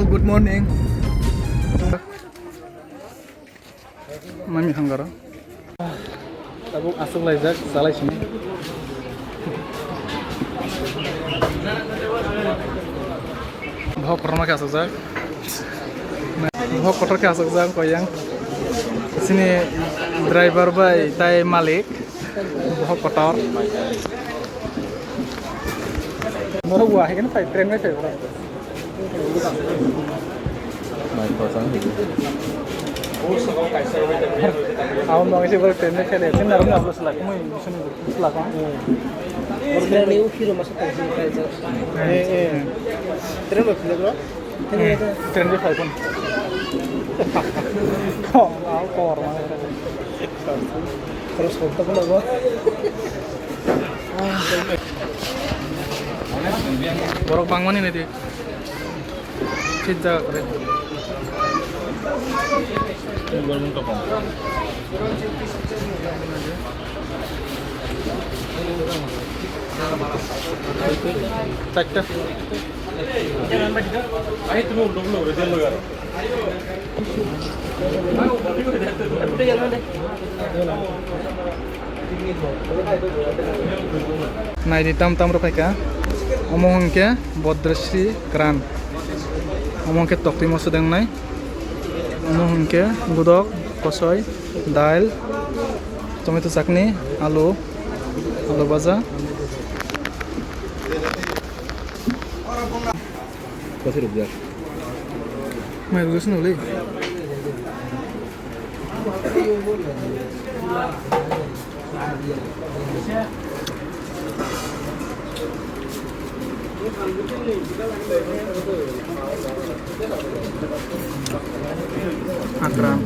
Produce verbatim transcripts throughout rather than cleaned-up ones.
Good morning. Mami hangaro. Tabuk aswk laijak, chalai sini. Bohok kotorma khe aswkjak. Bohok kotor khe aswkjak, koyang. Sini driver bai tai malik. Bohok kotor. Norok bo ahai khe phai, train bai phai borok. Mai khoroksa wngkha. Abo no ise borok train bai phai le, train narwk na abo swlak, mui bising swlak. Train ni ukhiro masa tong sini kaijak. Eh, eh. Train bai phai le bro. Train bai phai phone. Oh, ah, kor ma. Terus kontak na ba. Borok bangmani nai di. Sijak re. Chatta. Naidi tam tam rok phaikha. Omo hwnkhe Bodrosri Kran. Omo hwnkhe toktwi moso dengnai. Omo hwnkhe gudok, kosoi, dail, tomato chutney, alu, alu baja. Kosoi rwjak. Mai rwjak sini le. Akram.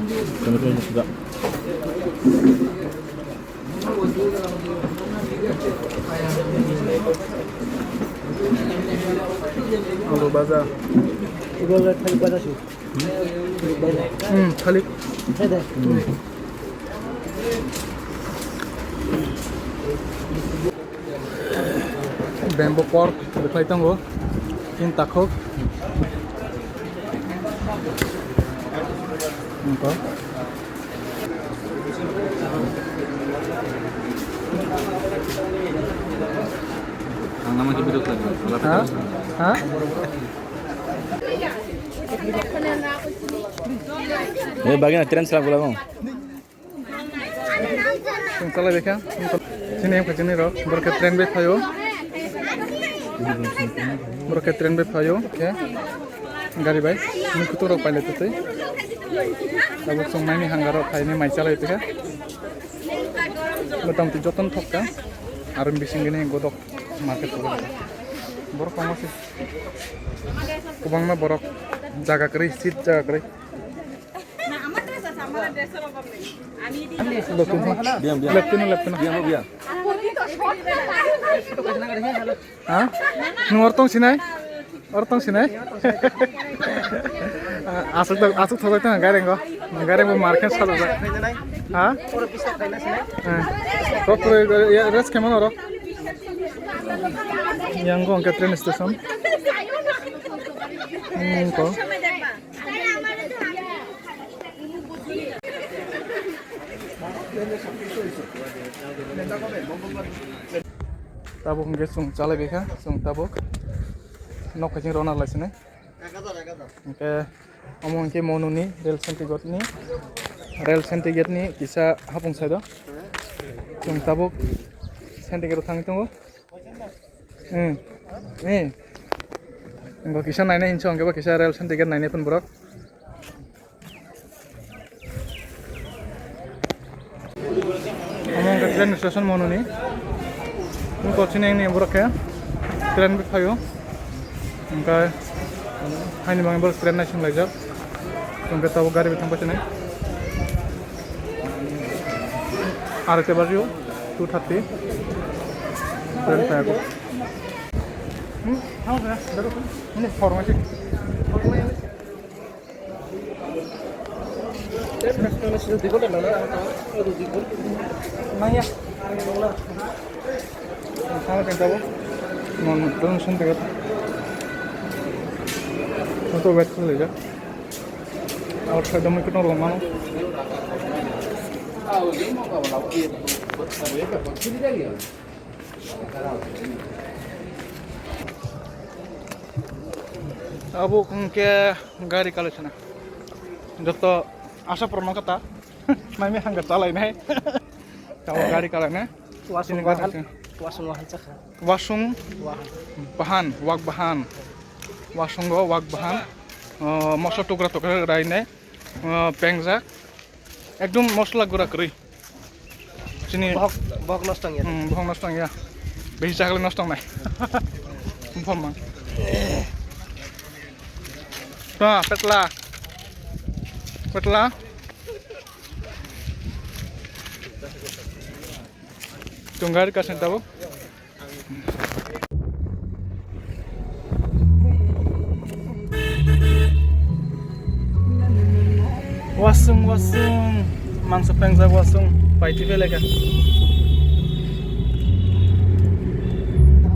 Alu baja. Hmm, thalik. Hmm. Bamboo pork rwkhlai tongo. Chini takhuk. Nokho. Ang naman kibidok lagi. Ha? Ha? Eh, bagina train sila gula mo. Chwng chalai bai kha. Chini wngkha chini rok. Borok khe train bai phaio. Borok khe train bai phaio. Khe gari bai. Nini kutung rok pailai twi twi. Tabuk chwng naini hanga rok phaini mai chalai twi kha. Motamti jotono thok kha. Aro bising gini godok market thok kha. Borok tongma se. Kwbangma borok jaga kwrwi, seat jaga kwrwi. Biyang, biyang. Leptino, leptino. Biyang, biyang. Ha? Nwng oro tong sinai? Oro tong sinai? Aswk, aswk thogwi tong gareng go. Gareng bo market sa dok. Ha? Ko pura rest khe mano oro. Yang go hwnkhe train station. Hmm, ko. Tabuk hwnkhe chwng chalai bai kha, chwng tabuk nok khaising rwna lai sini. Hwnkhe omo hwnkhe Monuni rail sentigateni, rail sentigateni kisa hapung side o chwng tabuk sentigate o thangwi tongo. Hmm. Eh. Bo kisa nainai hinso hwnkhe bo kisa rail sentigat nainai phun borok. Omo hwnkhe train station Monuni. Wngkha chini wngni borok khe train bai phaio. Hwnkhe haini bagwi borok train naising laijak. Hwnkhe tabuk gari bai thangbai tini. Aroita bajio, two thirty. Train phaiyago. Hmm, thango sir. Ini forma sih. Nangya. Thango, thango. Non, non, non, non, non. Wait khlaijak. Outside o mui kwthang rwmano. Abo hwnkhe gari collection. Joto asa purana kata. Mai mai hangka chalai nai. Tamo gari kalai nai. Wasung Sini wahan. Gari. Wasung wahan chakha. Wasung Wahan. Bahan, wak bahan. Wasungo wak bahan. Oh, moso tukra tukra rai nai. Oh, pengjak. Ekdom mosla gura kwrwi. Sini. Bohok, bohok nosto wngya. Hmm, bohok nosto wngya. Besi chakle nosto wngnai. Bumang. Ta, petla. Petla. Tunggar ka senta bo. Wasung, wasung. Mangsa pengjak wasung. Paiti beleka.